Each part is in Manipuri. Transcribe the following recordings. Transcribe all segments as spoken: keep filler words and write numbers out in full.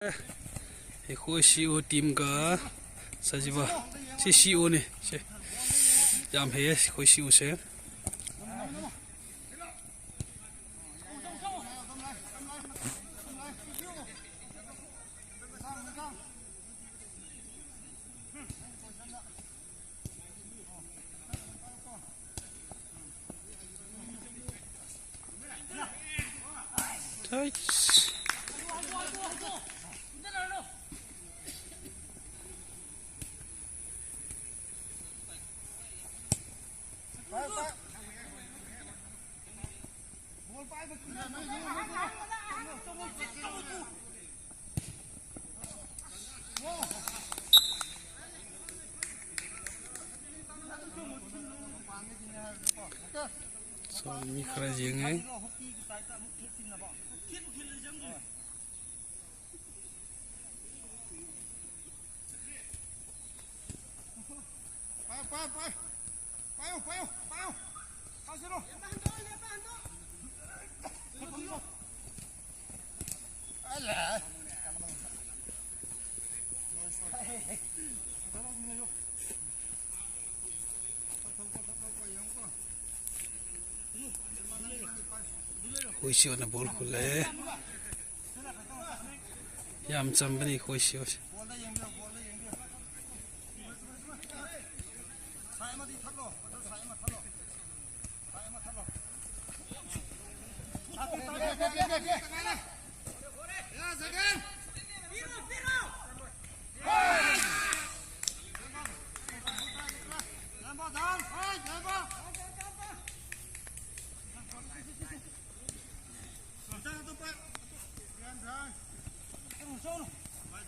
ꯑꯩꯈꯣꯏ ꯁꯤ ꯑꯣ ꯇꯤꯝꯒ ꯁꯖꯤꯕ꯫ ꯁꯤ ꯁꯤ ꯑꯣꯅꯤ꯫ ꯁꯦ, ꯌꯥꯝ ꯍꯩꯌꯦ ꯑꯩꯈꯣꯏ ꯁꯤ ꯑꯣꯁꯦ꯫ ꯁꯣꯝ ꯃꯤ ꯈꯔ ꯌꯦꯡꯉꯦ꯫ ꯄꯥꯏꯌꯨ, ꯄꯥꯏꯌꯨ, ꯄꯥꯏꯌꯨ꯫ ꯄꯥꯏꯌꯨ, ꯄꯥꯏꯌꯨ, ꯄꯥꯏꯌꯨ꯫ ꯄꯥꯏꯁꯤꯔꯣ꯫ ꯑꯂꯦ꯫ ꯍꯨꯏꯁꯤ ꯑꯣꯏꯅ ꯕꯣꯜ ꯈꯨꯜꯂꯦ꯫ ꯌꯥꯝ ꯆꯝꯕꯅꯤ ꯍꯨꯏꯁꯤ ꯍꯨꯏꯁꯤ꯫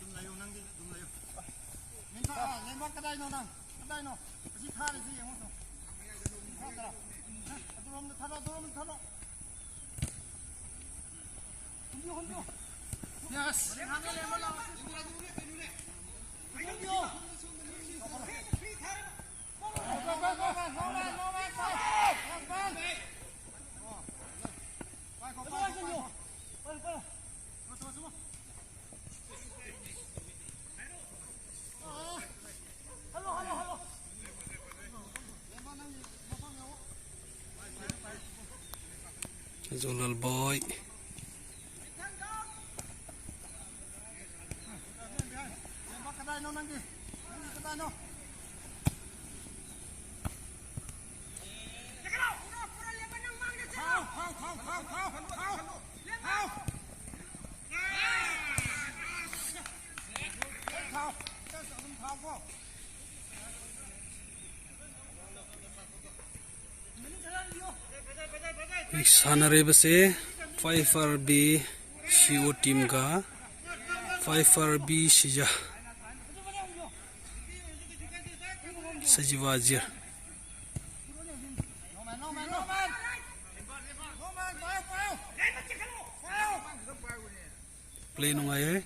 ꯑꯗꯨꯝ ꯂꯩꯌꯨ, ꯅꯪꯗꯤ ꯑꯗꯨꯝ ꯂꯩꯌꯨ꯫ ꯅꯦꯝꯕ, ꯅꯦꯝꯕ ꯀꯗꯥꯏꯅꯣ ꯅꯪ? ꯀꯗꯥꯏꯅꯣ? ꯑꯁꯤ ꯊꯥꯔꯤꯁꯤ ꯌꯦꯡꯉꯣ ꯇꯨ꯫ ꯊꯥꯗ꯭ꯔꯣ? ꯑꯗꯨꯔꯣꯝꯗ ꯊꯥꯗꯣꯛ, ꯑꯗꯨꯔꯣꯝꯗ ꯊꯥꯗꯣꯛ꯫ ꯍꯨꯝꯕꯤꯌꯨ, ꯍꯨꯝꯕꯤꯌꯨ꯫ ꯌꯦꯁ꯫ ꯍꯨꯝꯕꯤꯌꯨ꯫ ꯖꯣꯂꯜ ꯕꯣꯏ꯫ ꯍꯧꯖꯤꯛ ꯁꯥꯟꯅꯔꯤꯕꯁꯦ ꯐꯥꯏꯚ ꯑꯥꯔ ꯕꯤ ꯁꯤ ꯑꯣ ꯇꯤꯝꯒ ꯐꯥꯏꯚ ꯑꯥꯔ ꯕꯤ ꯁꯤꯖ ꯁꯖꯤꯋꯥꯖꯤꯔ꯫ ꯄ꯭ꯂꯦ ꯅꯨꯡꯉꯥꯏꯌꯦ꯫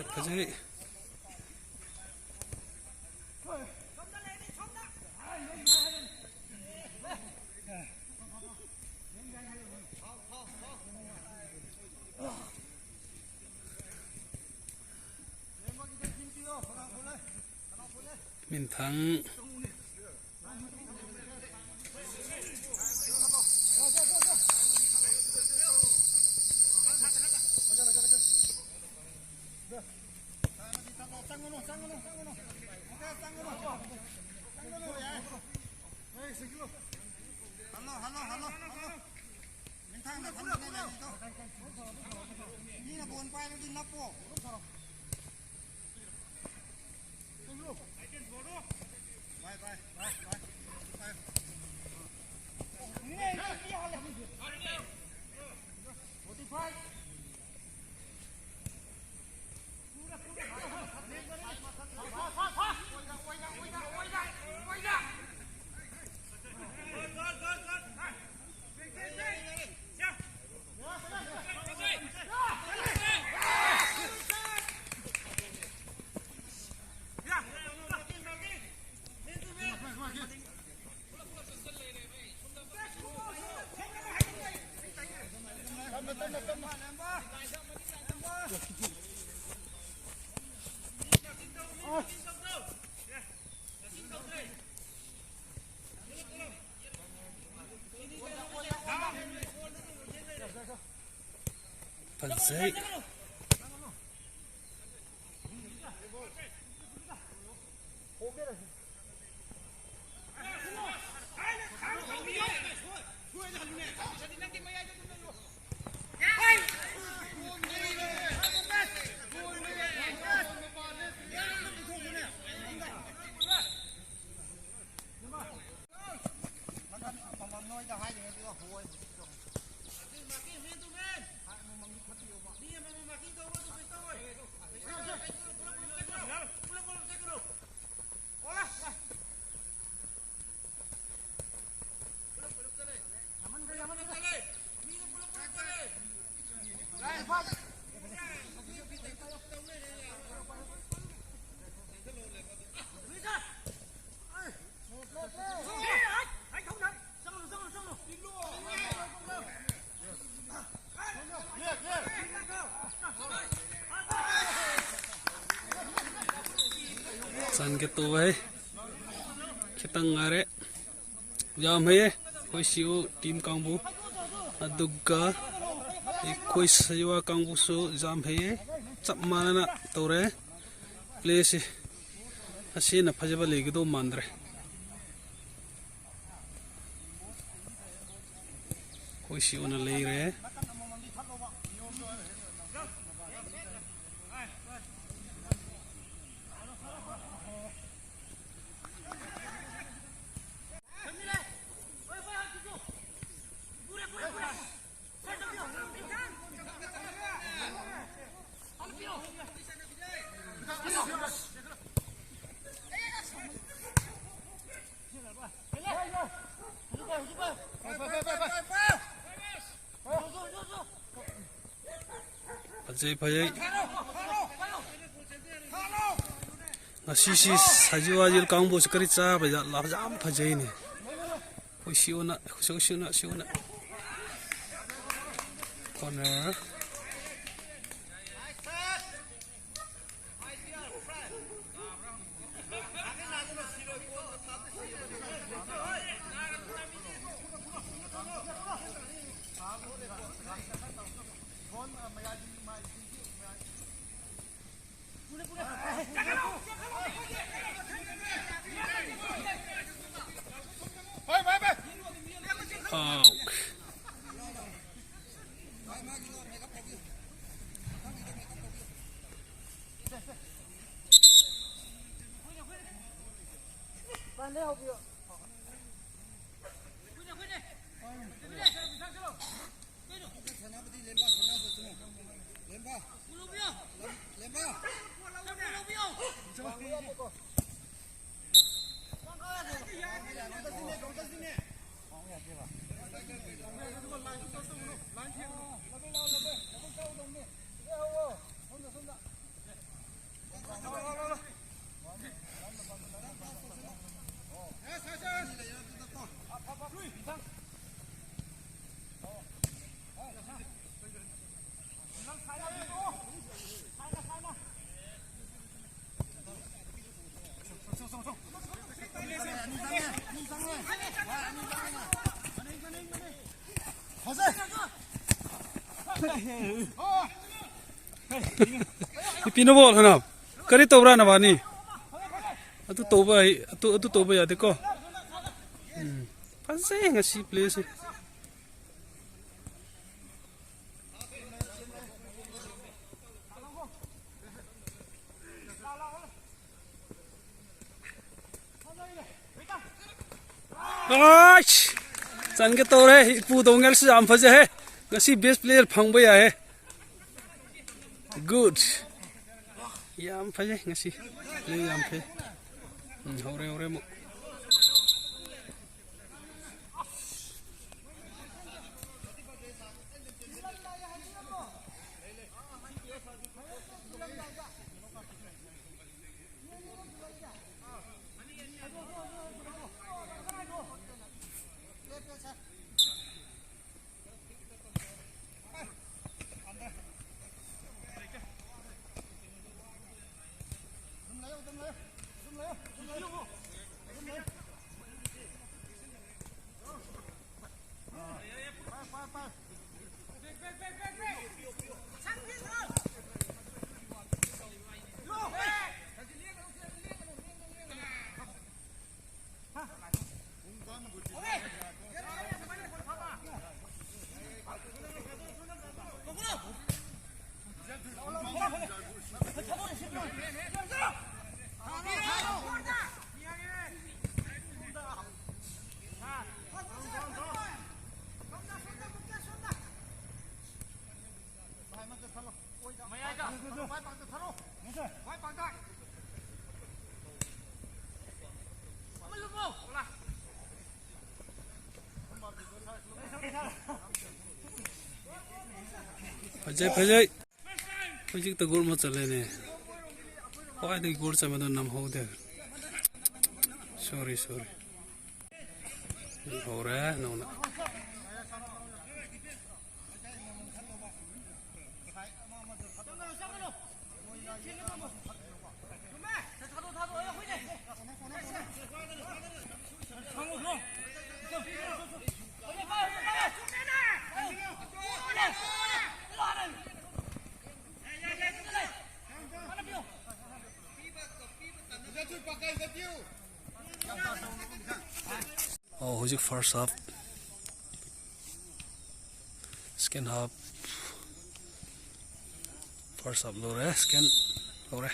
ꯐꯖꯩ, ꯐꯖꯩ꯫ ꯃꯤꯟꯊꯪ꯫ ꯃꯤꯅ ꯕꯣꯜ ꯄꯥꯏꯔꯗꯤ ꯅꯞꯄꯣ꯫ ꯐꯖꯩ꯫ ꯆꯟꯒꯦ ꯇꯧꯋꯦ꯫ ꯈꯤꯇꯪ ꯉꯥꯏꯔꯦ꯫ ꯌꯥꯝ ꯍꯩꯌꯦ ꯑꯩꯈꯣꯏ ꯁꯤꯎ ꯇꯤꯝ ꯀꯥꯡꯕꯨ꯫ ꯑꯗꯨꯒ ꯑꯩꯈꯣꯏ ꯁꯌꯨꯋꯥ ꯀꯥꯡꯕꯨꯁꯨ ꯌꯥꯝ ꯍꯩꯌꯦ꯫ ꯆꯞ ꯃꯥꯟꯅꯅ ꯇꯧꯔꯦ ꯄ꯭ꯂꯦꯁꯤ꯫ ꯑꯁꯤꯅ ꯐꯖꯕ ꯂꯩꯒꯗꯧ ꯃꯥꯟꯗ꯭ꯔꯦ꯫ ꯑꯩꯈꯣꯏ ꯁꯤꯎꯅ ꯂꯩꯔꯦ꯫ ꯐꯖꯩ, ꯐꯖꯩ꯫ ꯉꯁꯤꯁꯤ ꯁꯖꯤꯋꯥ ꯖꯦꯜ ꯀꯥꯡꯕꯨꯁꯤ ꯀꯔꯤ ꯆꯥꯕ ꯖꯥꯠꯂ? ꯌꯥꯝ ꯐꯖꯩꯅꯦ꯫ ꯑꯩꯈꯣꯏ ꯁꯤꯑꯣꯅ, ꯑꯩꯈꯣꯏ ꯁꯤꯑꯣꯅ, ꯁꯤꯑꯣꯅ꯫ Corner. Out. ꯅꯨꯄꯤꯅ ꯕꯣꯜ ꯍꯥꯟꯅ꯫ ꯀꯔꯤ ꯇꯧꯕ꯭ꯔꯥ ꯅꯕꯥꯅꯤ? ꯑꯗꯨ ꯇꯧꯕ ꯍꯩ-, ꯑꯗꯨ, ꯑꯗꯨ ꯇꯧꯕ ꯌꯥꯗꯦꯀꯣ꯫ ꯎꯝ꯫ ꯐꯖꯩ ꯉꯁꯤ ꯄ꯭ꯂꯦꯁꯦ꯫ ꯑꯁ! ꯆꯟꯒꯦ ꯇꯧꯔꯦ꯫ ꯏꯄꯨ ꯗꯣꯡꯒꯦꯜꯁꯨ ꯌꯥꯝ ꯐꯖꯩꯍꯦ꯫ ꯉꯁꯤ best player ꯐꯪꯕ ꯌꯥꯏꯍꯦ꯫ Good꯫ ꯌꯥꯝ ꯐꯖꯩ ꯉꯁꯤ꯫ Play ꯌꯥꯝ ꯐꯩ꯫ ꯎꯝ, ꯍꯧꯔꯦ, ꯍꯧꯔꯦ ꯑꯃꯨꯛ꯫ ꯐꯖꯩ, ꯐꯖꯩ꯫ ꯍꯧꯖꯤꯛꯇ ꯒꯣꯜ ꯑꯃ ꯆꯜꯂꯦꯅꯦ꯫ ꯈ꯭ꯋꯥꯏꯗꯒꯤ ꯒꯣꯜ ꯆꯟꯕꯗꯣ ꯅꯝꯍꯧꯗꯦ꯫ ꯁꯣꯔꯤ, ꯁꯣꯔꯤ꯫ ꯍꯧꯔꯦ ꯅꯧꯅ꯫ ꯑꯣ, ꯍꯧꯖꯤꯛ first half, second half, first half ꯂꯣꯏꯔꯦ, second ꯂꯣꯏꯔꯦ꯫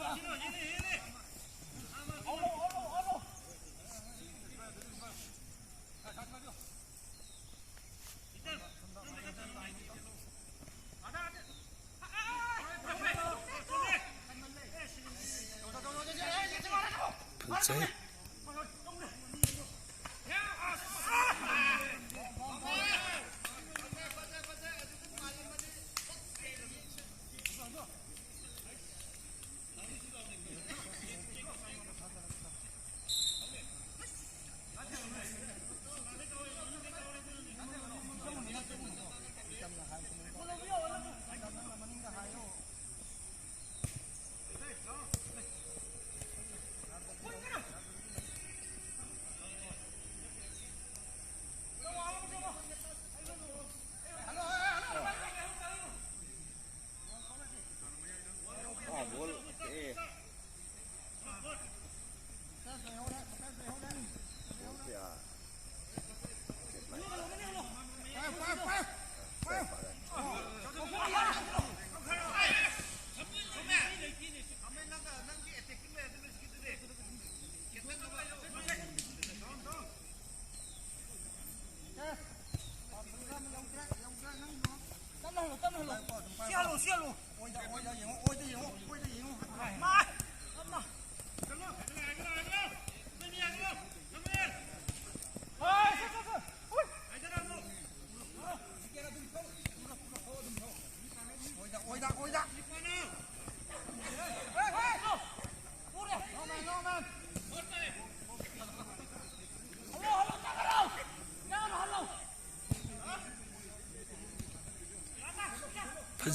ꯐꯖꯩ꯫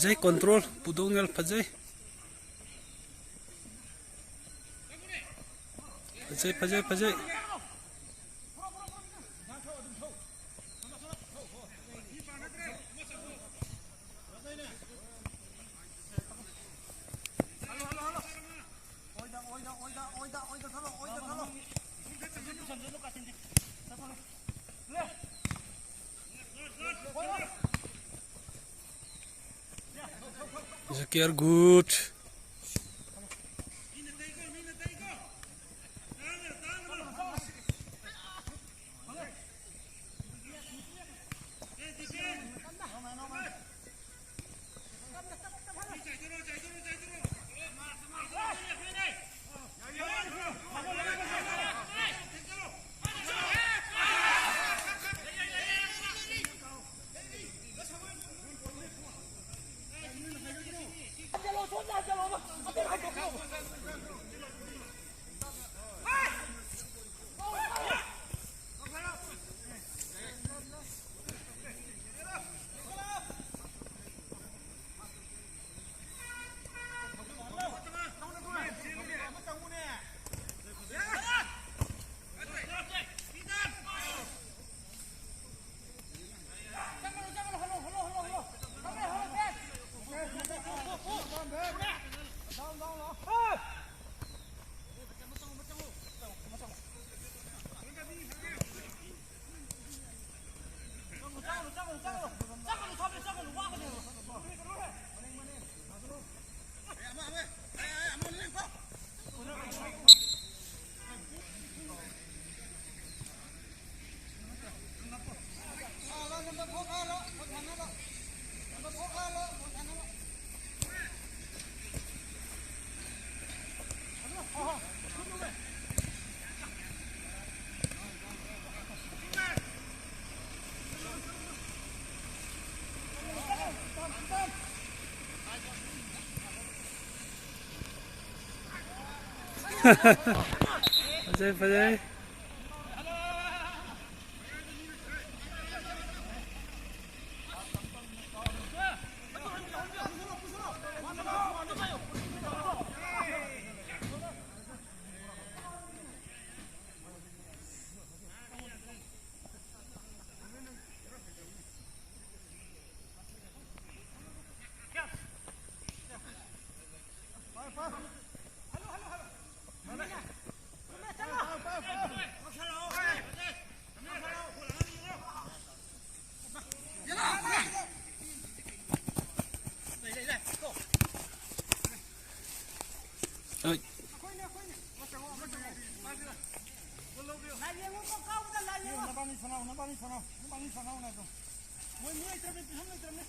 ꯐꯖꯩ, control ꯄꯨꯗꯣꯡꯉꯦꯜ ꯐꯖꯩ꯫ ꯐꯖꯩ, ꯐꯖꯩ, ꯐꯖꯩ꯫ Zakir, good. ꯐꯖꯩ, ꯐꯖꯩ꯫ ꯑꯩ꯫ ꯅꯕꯥꯅꯤ ꯁꯥꯟꯅꯧ, ꯅꯕꯥꯅꯤ ꯁꯥꯟꯅꯧ, ꯅꯕꯥꯅꯤ ꯁꯥꯟꯅꯧꯅꯦ ꯑꯗꯨꯝ꯫ ꯃꯣꯏ ꯃꯤ ꯂꯩꯇ꯭ꯔꯕꯅꯤ, ꯄꯤꯁꯨꯝ ꯂꯩꯇ꯭ꯔꯕꯅꯤ꯫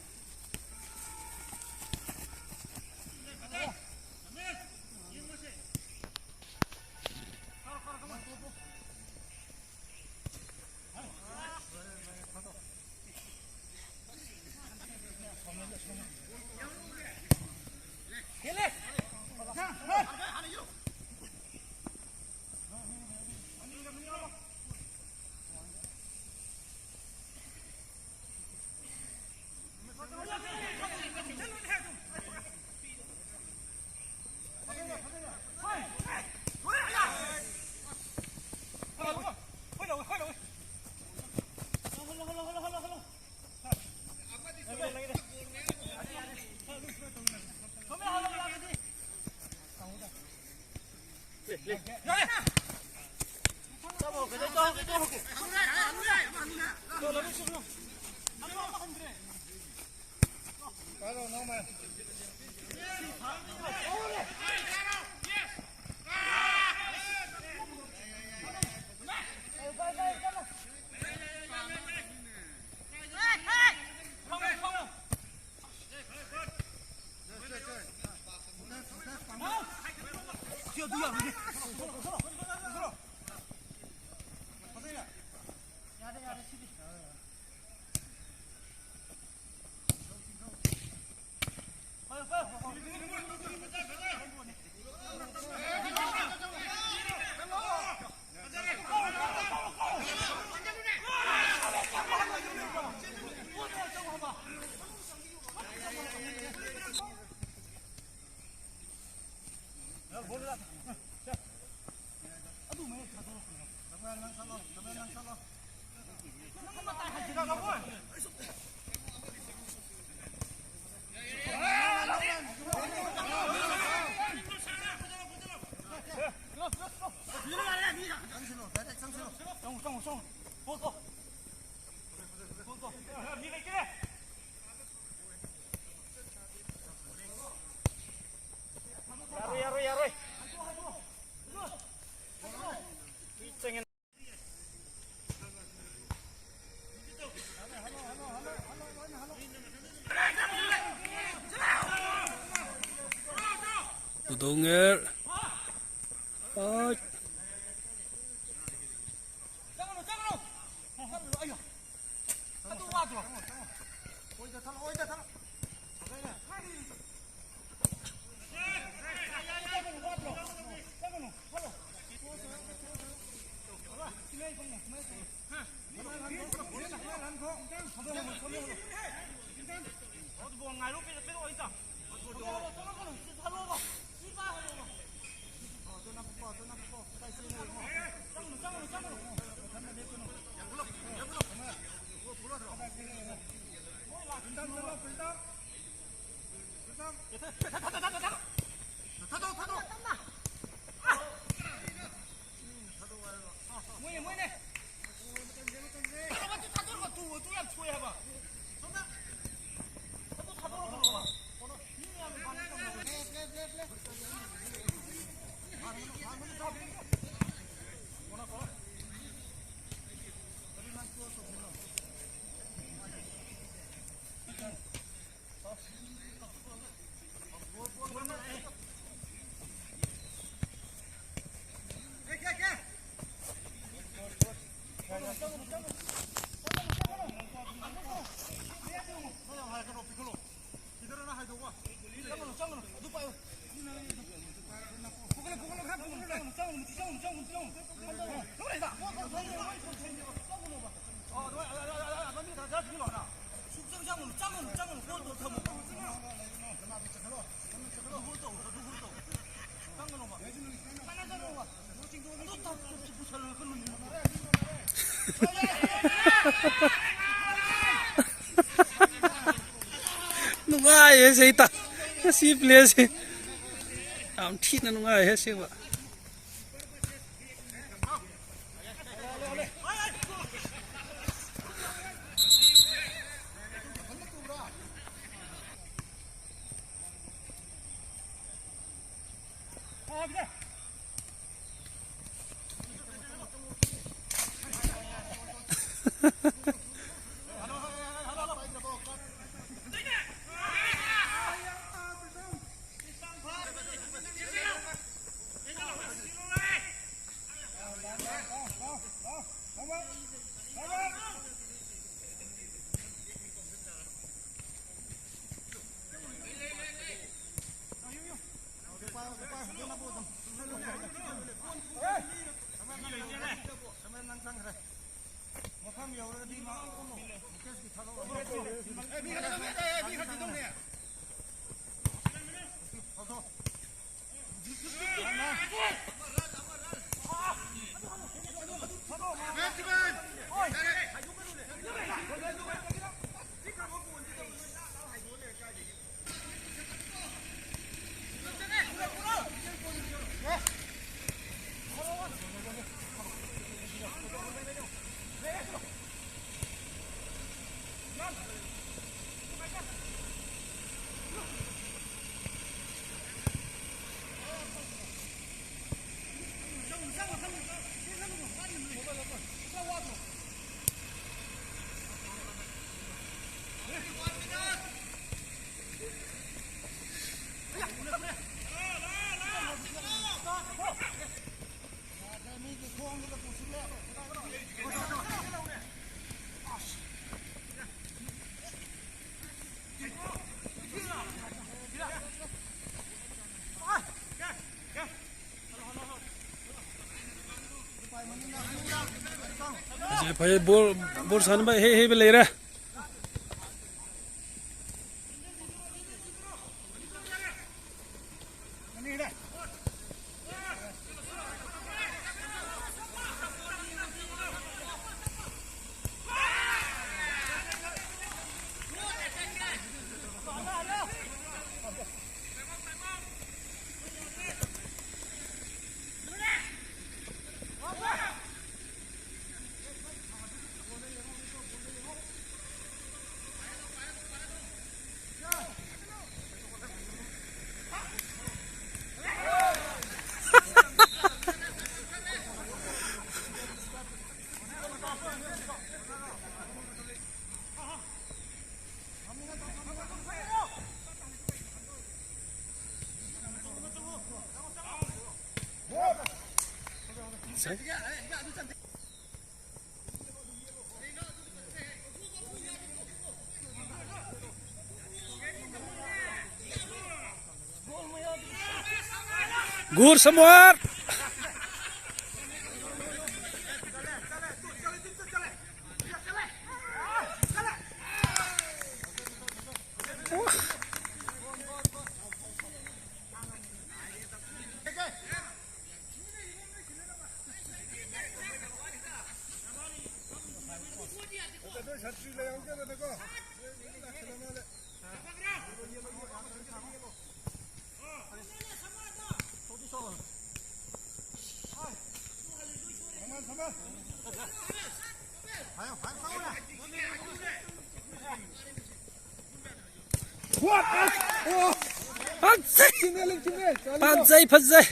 ꯌꯥꯔꯣꯏ, ꯌꯥꯔꯣꯏ, ꯌꯥꯔꯣꯏ꯫ ꯎꯗꯣꯡꯉꯦꯔ꯫ ꯑꯥꯏ꯫ ꯁꯨꯛꯆꯪ ꯆꯪꯉꯨꯅꯨ, ꯆꯪꯉꯨꯅꯨ, ꯆꯪꯉꯨꯅꯨ, ꯍꯣꯜ ꯇꯧ ꯊꯝꯃꯣ꯫ ꯍꯣꯜ ꯇꯧ, ꯑꯗꯨ ꯍꯣꯜ ꯇꯧ꯫ ꯆꯪꯒꯅꯣꯕ꯫ ꯑꯗꯨ ꯇꯞ ꯇꯞ ꯄꯨꯁꯜꯂꯒ ꯈꯨꯟ ꯃꯅꯨꯡ꯫ ꯅꯨꯡꯉꯥꯏꯌꯦ ꯁꯤ ꯏꯇꯥ꯫ ꯉꯁꯤ ꯄ꯭ꯂꯦꯁꯤ ꯌꯥꯝ ꯊꯤꯅ ꯅꯨꯡꯉꯥꯏꯌꯦ ꯑꯁꯦꯡꯕ꯫ ꯃꯐꯝ ꯌꯧꯔꯒꯗꯤ ꯃꯥ ꯃꯨꯀꯦꯁꯀꯤ ꯊꯥꯗꯣꯛꯑꯣ꯫ ꯑꯦ, ꯃꯤ ꯈꯔ ꯆꯪꯉꯦ, ꯑꯦ, ꯃꯤ ꯈꯔ ꯆꯪꯉꯦ꯫ ꯊꯥꯗꯣꯛꯑꯣ꯫ ꯐꯖꯩ, ꯐꯖꯩ꯫ ꯕꯣꯜ, ꯕꯣꯜ ꯁꯥꯟꯅꯕ ꯍꯩ ꯍꯩꯕ ꯂꯩꯔꯦ꯫ ꯒꯨꯔ ꯁꯃꯨꯍꯔ꯫ ꯐꯖꯩ! ꯐꯖꯩ, ꯐꯖꯩ!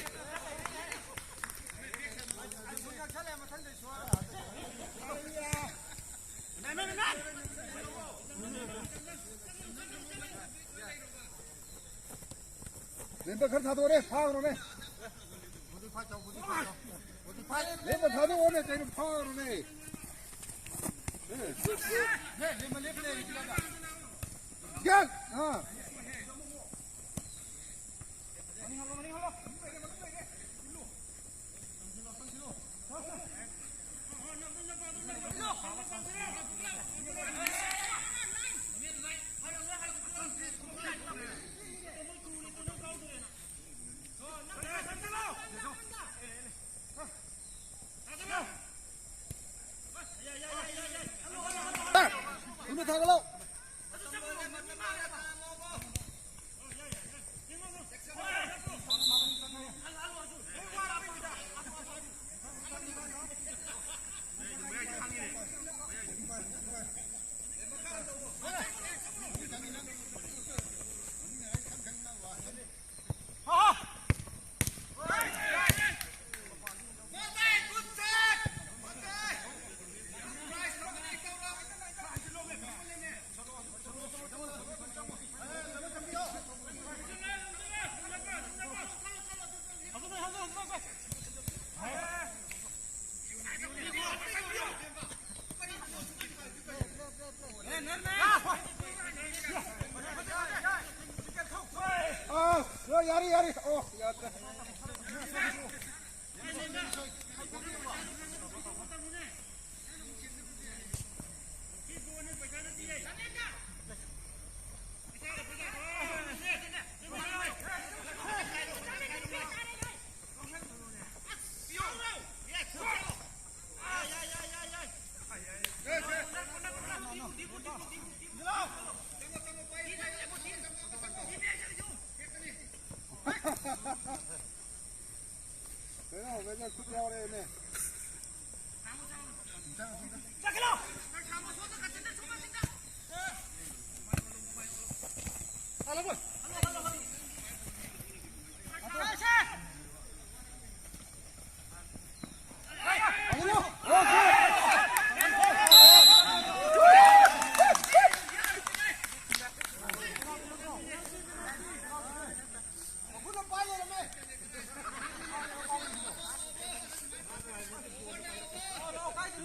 ꯂꯦꯝꯕ ꯈꯔ ꯊꯥꯗꯣꯛꯑꯣꯅꯦ, ꯐꯥꯈ꯭ꯔꯣꯅꯦ꯫ ꯂꯦꯝꯕ ꯊꯥꯗꯣꯛꯑꯣꯅꯦ, ꯀꯩꯅꯣ ꯐꯥꯈ꯭ꯔꯣꯅꯦ꯫ ꯒ꯭ꯌꯥꯟ! ꯑꯥ꯫ ꯊꯨꯅ ꯊꯥꯒꯠꯂꯣ꯫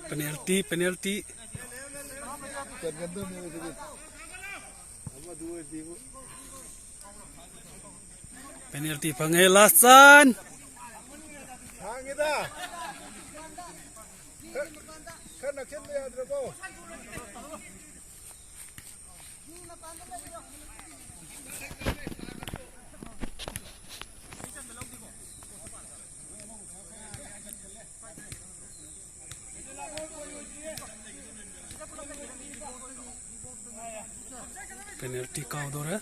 Penalty, penalty. Penalty ꯐꯪꯉꯦ, last chance. ꯍꯥꯡꯉꯤꯗ꯫ ꯈꯔ, ꯈꯔ ꯅꯛꯁꯤꯟꯕ ꯌꯥꯗ꯭ꯔꯕꯣ? Penalty ꯀꯥꯎꯗꯧꯔꯦ꯫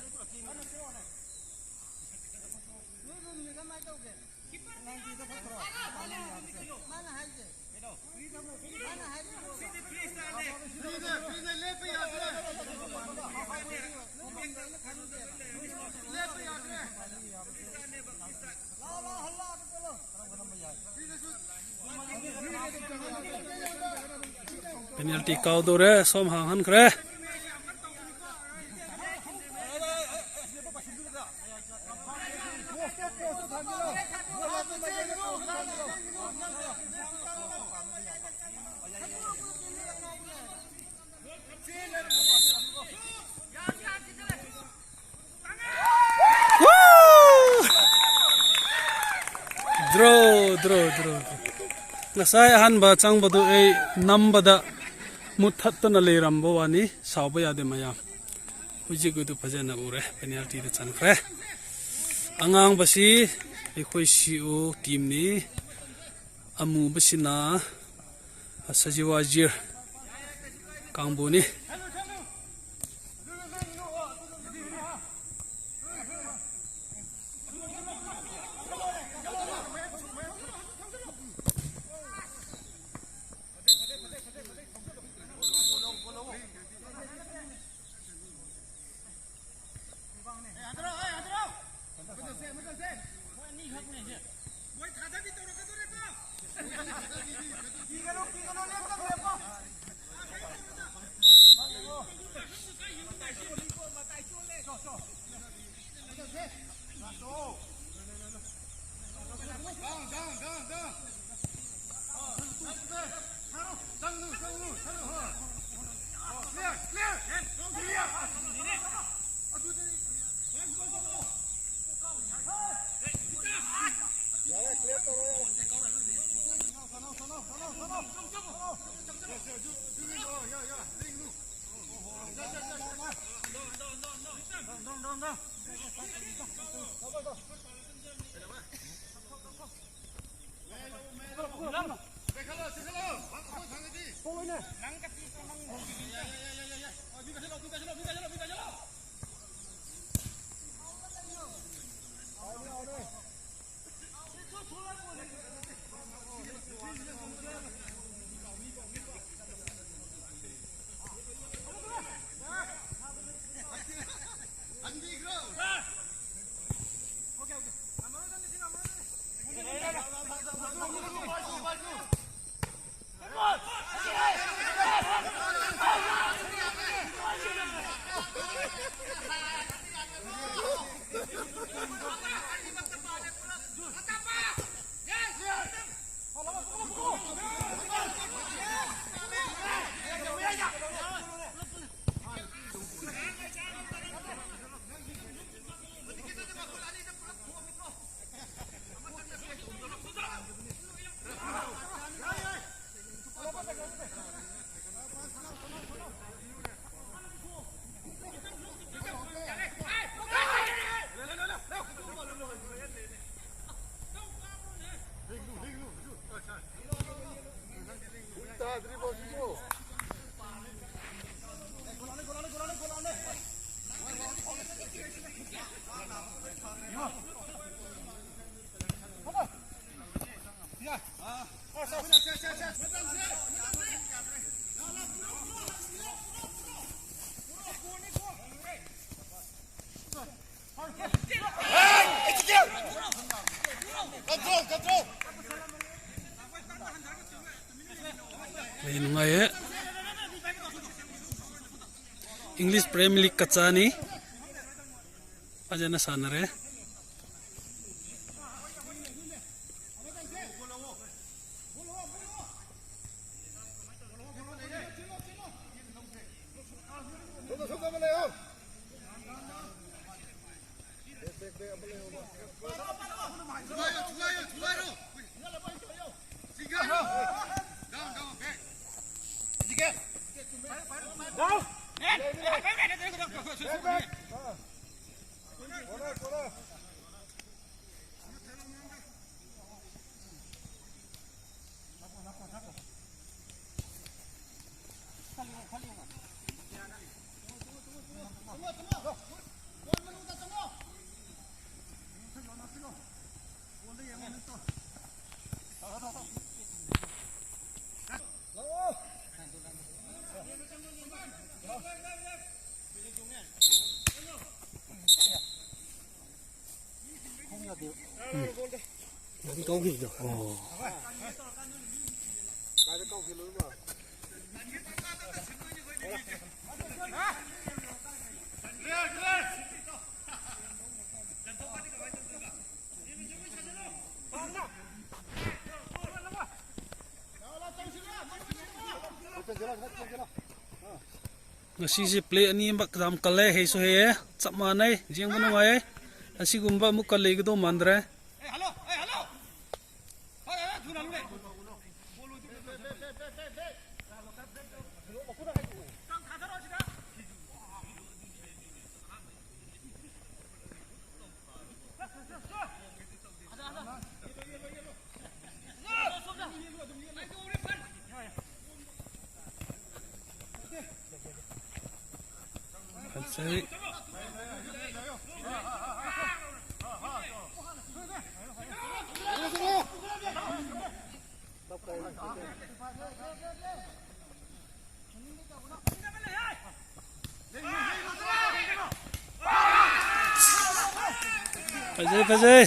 Penalty ꯀꯥꯎꯗꯧꯔꯦ, ꯁꯣꯝ ꯍꯥꯡꯍꯟꯈ꯭ꯔꯦ꯫ Draw, draw, draw, draw. ꯉꯁꯥꯏ ꯑꯍꯥꯟꯕ ꯆꯪꯕꯗꯨ ꯑꯩ ꯅꯝꯕꯗ ꯃꯨꯠꯊꯠꯇꯅ ꯂꯩꯔꯝꯕ ꯋꯥꯅꯤ꯫ ꯁꯥꯎꯕ ꯌꯥꯗꯦ ꯃꯌꯥꯝ꯫ ꯍꯧꯖꯤꯛꯀꯤꯗꯨ ꯐꯖꯅ ꯎꯔꯦ꯫ ꯄꯦꯅꯥꯜꯇꯤꯗ ꯆꯟꯈ꯭ꯔꯦ꯫ ꯑꯉꯥꯡꯕꯁꯤ ꯑꯩꯈꯣꯏ ꯁꯤ ꯑꯣ ꯇꯤꯝꯅꯤ꯫ ꯑꯃꯨꯕꯁꯤꯅ ꯁꯖꯤꯋꯥ ꯖꯤꯔ ꯀꯥꯡꯕꯨꯅꯤ꯫ Play ꯅꯨꯡꯉꯥꯏꯌꯦ꯫ English Premier League ꯀꯆꯥꯅꯤ꯫ ꯐꯖꯅ ꯁꯥꯟꯅꯔꯦ꯫ ꯎꯝ꯫ ꯒꯥꯔꯤ ꯀꯧꯈꯤꯕꯗꯣ꯫ ꯑꯣ꯫ ꯉꯁꯤꯁꯦ play ꯑꯅꯤꯃꯛ ꯌꯥꯝ ꯀꯜꯂꯦ, ꯍꯩꯁꯨ ꯍꯩꯌꯦ, ꯆꯞ ꯃꯥꯟꯅꯩ, ꯌꯦꯡꯕ ꯅꯨꯡꯉꯥꯏ꯫ ꯑꯁꯤꯒꯨꯝꯕ ꯑꯃꯨꯛꯀ ꯂꯩꯒꯗꯧ ꯃꯥꯟꯗ꯭ꯔꯦ꯫ ꯐꯖꯩ꯫ ꯐꯖꯩ, ꯐꯖꯩ꯫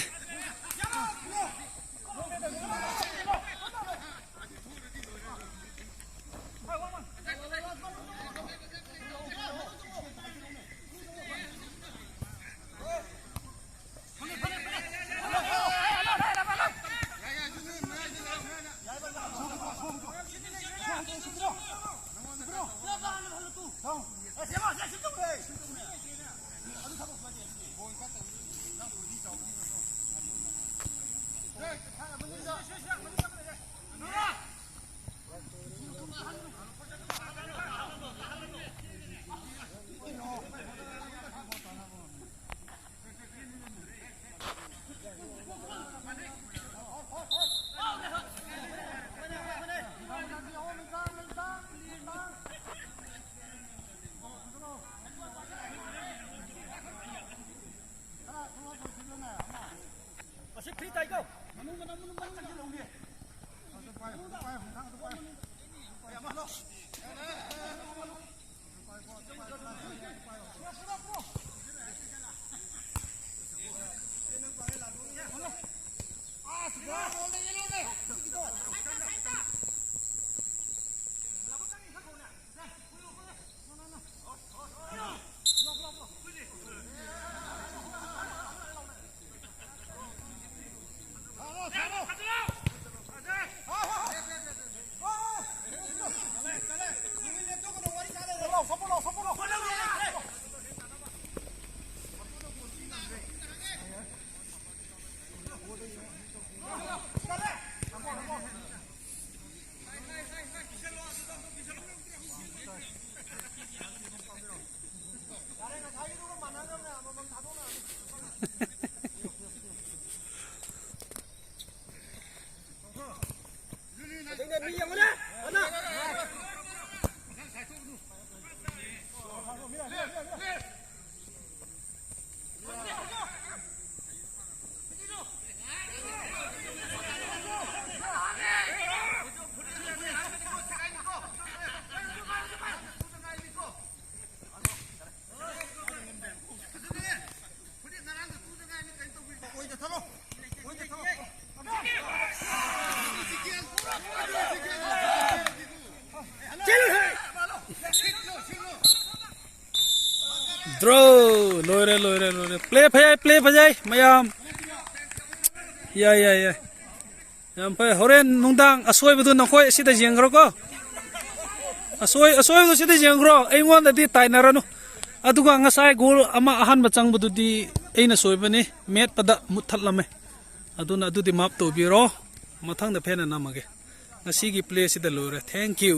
ꯑꯁꯤ ꯐ꯭ꯔꯤ ꯇꯥꯏꯀꯣ꯫ ꯃꯅꯨꯡ, ꯃꯅꯨꯡ, ꯃꯅꯨꯡ, ꯃꯅꯨꯡ ꯆꯪꯁꯤꯜꯍꯧꯒꯦ꯫ ꯑꯗꯨ ꯄꯥꯏ, ꯑꯗꯨ ꯄꯥꯏ, ꯍꯨꯝꯗ꯭ꯔꯥꯡ ꯑꯗꯨ ꯄꯥꯏ꯫ ꯄꯥꯏ, ꯑꯃ ꯍꯜꯂꯣ꯫ Draw. ꯂꯣꯏꯔꯦ, ꯂꯣꯏꯔꯦ, ꯂꯣꯏꯔꯦ꯫ Play ꯐꯖꯩ, play ꯐꯖꯩ, ꯃꯌꯥꯝ꯫ ꯌꯥꯏ, ꯌꯥꯏ, ꯌꯥꯏ꯫ ꯌꯥꯝ ꯐꯩ꯫ ꯍꯣꯔꯦꯟ ꯅꯨꯡꯗꯥꯡ ꯑꯁꯣꯏꯕꯗꯨ ꯅꯈꯣꯏ ꯑꯁꯤꯗ ꯌꯦꯡꯈ꯭ꯔꯣꯀꯣ꯫ ꯑꯁꯣꯏ-, ꯑꯁꯣꯏꯕꯗꯨ ꯁꯤꯗ ꯌꯦꯡꯈ꯭ꯔꯣ꯫ ꯑꯩꯉꯣꯟꯗꯗꯤ ꯇꯥꯏꯅꯔꯅꯨ꯫ ꯑꯗꯨꯒ ꯉꯁꯥꯏ goal ꯑꯃ ꯑꯍꯥꯟꯕ ꯆꯪꯕꯗꯨꯗꯤ ꯑꯩꯅ ꯁꯣꯏꯕꯅꯤ꯫ ꯃꯦꯠꯄꯗ ꯃꯨꯠꯊꯠꯂꯝꯃꯦ꯫ ꯑꯗꯨꯅ ꯑꯗꯨꯗꯤ ꯃꯥꯞ ꯇꯧꯕꯤꯔꯣ꯫ ꯃꯊꯪꯗ ꯐꯦꯟꯅ ꯅꯝꯃꯒꯦ꯫ ꯉꯁꯤꯒꯤ play ꯁꯤꯗ ꯂꯣꯏꯔꯦ꯫ Thank you꯫